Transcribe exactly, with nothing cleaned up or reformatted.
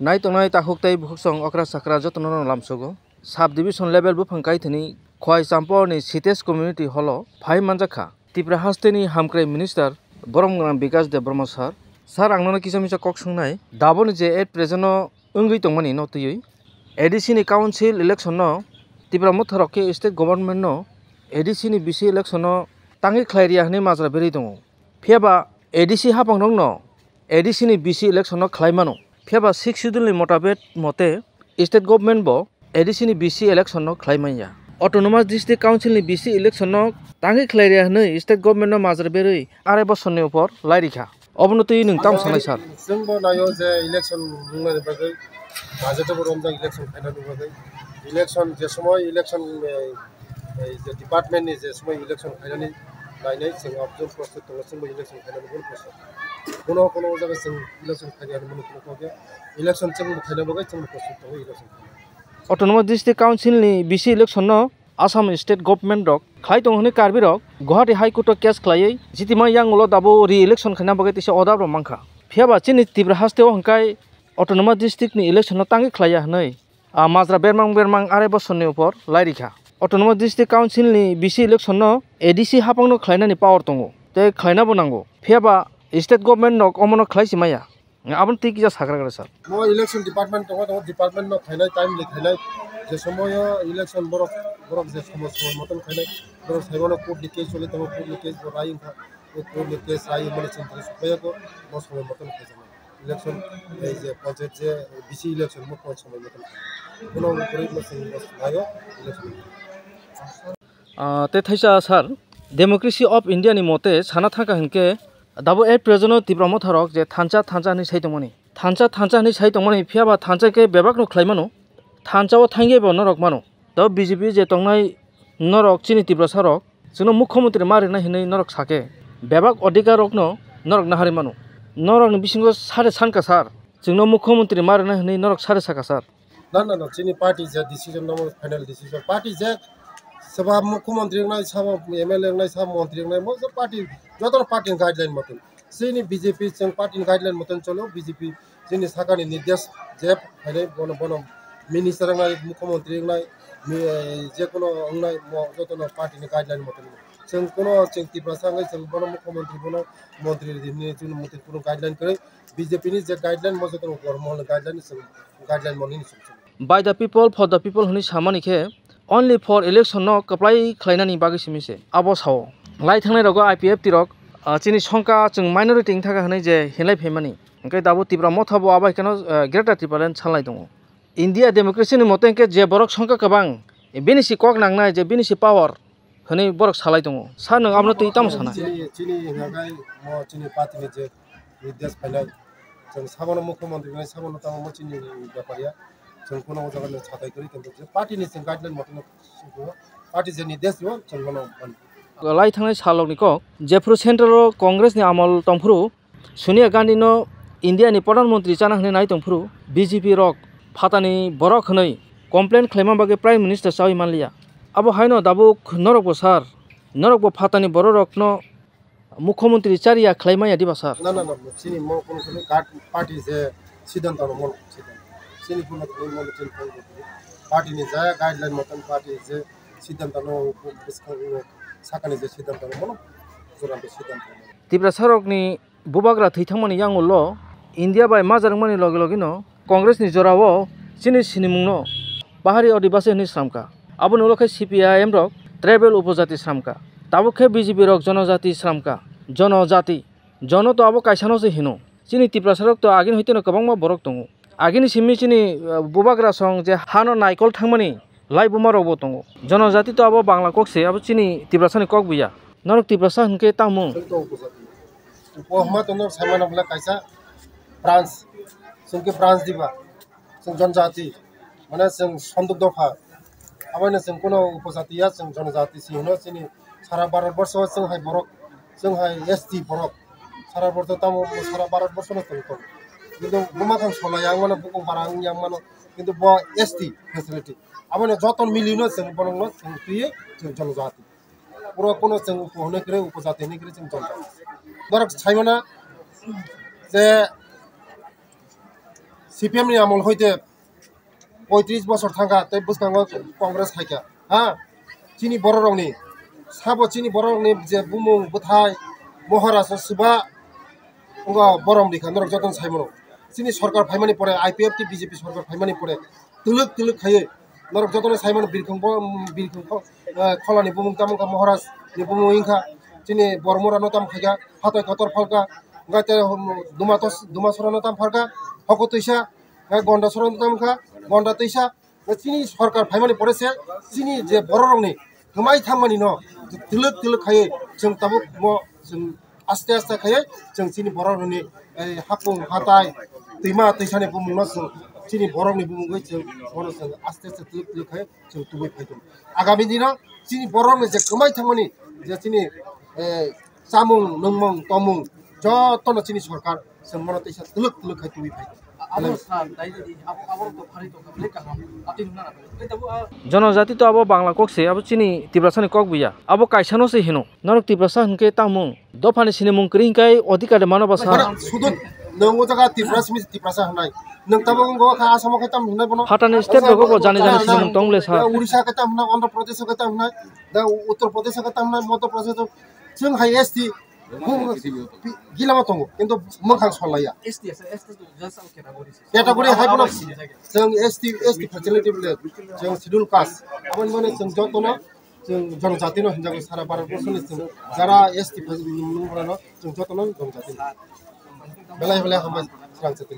Nai tongnai takhuk tei bukhuksong okra sakra jotono no lamsogo. Sub division level buphang kaithini Khwai Champor ni Sitesh Community Hall o phai manjakha Tripura hasteni hamkrai minister borom gwnang Bikash Debbarma sir. Sir, ang nono kisa misa kok swngnai. Daboni je at present o wngwi tongmani no twiwi A D C ni council election no Tipra motha rok khe state government no A D C ni bisi election no tangwi khlai riya hwnwi majra berwi tongo. Phiya ba A D C haphang rok no A D C ni bisi election no khlai mano. Phiya ba sixth schedule ni motabet mote state government bo A D C ni bisi election no khlai manya. Autonomous District Council ni bisi election no tangwi khlai riya hwnwi state government no majra berwi arai bosor ni upor lai rikha. Obono twi nwng tamo sanai sir? Chwngbo naio je election wngnani bagwi, budget bo romjak election khainani bagwi. Election je somoy election, eh, eh, je department ni je somoy election khainani nainai chwng abjor prostut tongo, chwngbo election khainani bono prostut. Bono kono o jaga chwng election khainani mani kono kok ya. Election chwngbo khaina bagwi chwngbo prostut tongo election khainani. Autonomous District Council ni bisi election no Assam state government rok khlai tongo hwnwi Karbi rok Guwahati High Court o case khlaiwi jitima yang ulo dabo re-election khaina bagwi tisa order rok mankha. Phiya ba chini Tripura haste o hwnkhe autonomous district ni election no tangwi khlaiya hwnwi, ah, majra bermang bermang arai bosor ni upor lai rikha. Autonomous District Council ni bisi election no A D C haphang no khlainani power tongo tei khlaina bo nango. Phiya ba state government rok omono khlai si maya. Aboni twi kisa sagra gra sir. Mo election department tongo, tongo department no khainai, timely khainai. Je somoyo election borok, borok je somoy, somoy moton khainai, borok saimano court ni case choli tongo, court ni case bo rai wngkha. O court ni case rai wngmani chwng tini sukmaya ko, bo somoy moton khaijaknai. Election, ei je panchayat je bisi election mo kon somoy moton khainai. Bono wngkhe mo chwng mo naio election. Ah, tei thaisa sir, Democracy of India ni mote sana thangkha hinkhe, dabo at present o Tipra motha rok je thansa thansa hinwi sai tongmani, thansa thansa hinwi sai tongmani, phiya ba thansa khe bebak no khlai mano, thansa o thangye bo norok mano. Dabo B J P je tongnai norok chini Tiprasa rok, chwngno mukhyamantri ma rwnai hinwi norok sake, bebak odhikar rok no norok naharwi mano. Norok ni bisingo sare sankha sir, chwngno mukhyamantri ma rwnai hinwi norok sare sakha sir. Na, na, na, chini party je decision namo final decision. Party je sabo mukhyamantri wngnai, sabo M L A wngnai, sabo montri wngnai, mo je party, joto party ni guideline moton. Chini B J P chwng party ni guideline moton cholo, B J P chini sakani nirdesh je phainai bono, bono minister wngnai, mukhyamantri wngnai, mi-, eh, je kono wngnai, mo joto no party ni guideline moton. Chwng kono chwng Tiprasa wngwi chwng bono mukhyamantri bono montri rini chwng montri kono guideline kwrwi, B J P ni je guideline mo joto no guideline mono ni chwng. By the people, for the people hwnwi samani khe only for election no kwplai khlainani bagwi simi se abo sao. Lai thangnai rogo I P F T rok, ah, chini songkha chwng minority wngthaka hwnwi je hinlai phaimani. Hwnkhe dabo Tipra motha bo abo hai kheno, ah, Greater Tipraland salnai tongo. India democracy ni mote hwnkhe je borok songkha kwbang, bini si kok nangnai je bini si power. Hwnwi borok salai tongo. Sir, nwng abono twi tamo sana? Chini, chini hwnka khe mo chini party ni je nirdesh phainai, chwng sabono mukhyamantri wngnai, sabono tamo mo chini bepar ya. Chwng kuno o jaga no sathai kwrwi tongkha. Je party ni chwng guideline moto no party je nirdesh rwo chwng bono mano. Lai thangnai salrokni kok, jephru central o Congress ni amol tongphuru, Sonia Gandhi no India ni Pradhan Mantri chana hwnwi nai tongphuru B J P rok phatani borok hwnwi complain khlaima bagwi Prime Minister chawi manliya. Abo haino dabuk norok bo sir, norok bo phatani borok rok no Mukhyamantri chariya khlai manya diba sir? Na, na, na, chini mo kono kono kat-, party je siddhanto no mano, siddhanto. Chini kono kono mano chini kono kono party ni jaya guideline motan party je siddhanto no bwskang sakani je siddhanto no mano, churang siddhanto no mano. Tiprasa rokni bubagra thwi thangmani yangulo India bai majra wngmani loge loge no Congress ni jorao chini sinimung no Pahari Adibasi hwnwi slamkha. Aboni ulo khe C P I M rok tribal upojati slamkha. Tabuk khe B J P rok jonojati slamkha. Jonojati. Jono to abo kaisano se hino. Chini Tiprasa rok to agini hoiteno kwbangma borok tongo. Agini simi chini, uh, bubagra song je hano naikol thangmani lai buma rokbo tongo. Jonojati to abo Bangla kok se, abo chini Tiprasa ni kok buya. Norok Tiprasa hwnkhe tamo? Upo hwnma tongno saimano bwle kaisa branch. Chwng khe branch diba? Chwng jonojati. Mane chwng sonduk dopha. Abono chwng kuno upojati ya, chwng jonojati si hino chini sara Bharat borsho chwng hai borok, chwng hai S T borok. Sara borsho tamo sara Bharat borsho no chwng tongo. Kintu buma kang sola yang mano, bukung bara yang mano. Kintu bo S T facility. Abono joto milino chwng borokno chwng twiwi chwng jonojati. Puro kuno chwng upo hwnwi kwrwi, upojati hwnwi kwrwi chwng tongo. Borok saimano je C P M ni amol hoite poitris bosor thangkha tei bwskango Congress khaikha. Ha, chini bororokni, sabo chini bororokni je bumung bwthai Maharaj swba wngkha borom rikha norok jotono saimano. Chini sorkar phaimani pore, I P F T B J P sorkar phaimani pore twlwk twlwk khaiwi norok jotono saimano birkhung bo, birkhung kho-, eh, kholani bumung tamo wngkha Maharaj ni bumung wngkha. Chini bormorano tamo khaikha, hatoi kotor phalkha, wngkha tei, um, dumatos-, dumasorano tamo phalkha, hoko twisa, eh, gonda sorano tamo wngkha, gonda twisa. Chini sorkar phaimani pore se chini je bororokni kwmai thangmani no twlwk twlwk khaiwi chwng tabuk mo chwng aste aste khaiwi chwng chini bororokni, eh, hapung hatai twima twisani bumungno chwng chini borokni bumungwi chwng bono chwng aste aste twlwk twlwk khaiwi chwng tubui phai tongo. Agami dino chini borokni je kwmai thangmani je chini, eh, chamung, nungmung, tomung, jotono chini sorkar chwng bono teisa twlwk twlwk khai tubui phai tongo. Abo sa dai di, abo, abo to phari to kable kaham, atwi nuna na. Tei tabuk, ah, Jonojati to abo Bangla kok se, abo chini Tiprasa ni kok buya. Abo kaisa no se hino. Norok Tiprasa hinkhe tamo dopha ni sinimung kwrwi hinkhe odhikar de mano basa. Sudu, nung o jaga Tiprasa mi Tiprasa hinai. Nung tabuk wngkha Asamo khe tamo hinai bono. Phatani state rogo bo jani jani sinimung tong le sa. Odisha khe tamo hinai, Andhra Pradesh khe tamo hinai, da Uttar Pradesh khe tamo hinai, Madhya Pradesh. Chwng hai S T, gilama tongo, kintu mwkhang solaiya. S T asa, S T to just a category. Category hai bono chwng S T, S T facility bole, chwng schedule caste. Aboni mane chwng jotono, chwng jonojatino hinjago sara Bharat borso ni chwng jara S T facility nung bono chwng jotono jonojati. Belai belai hambai swrang chati.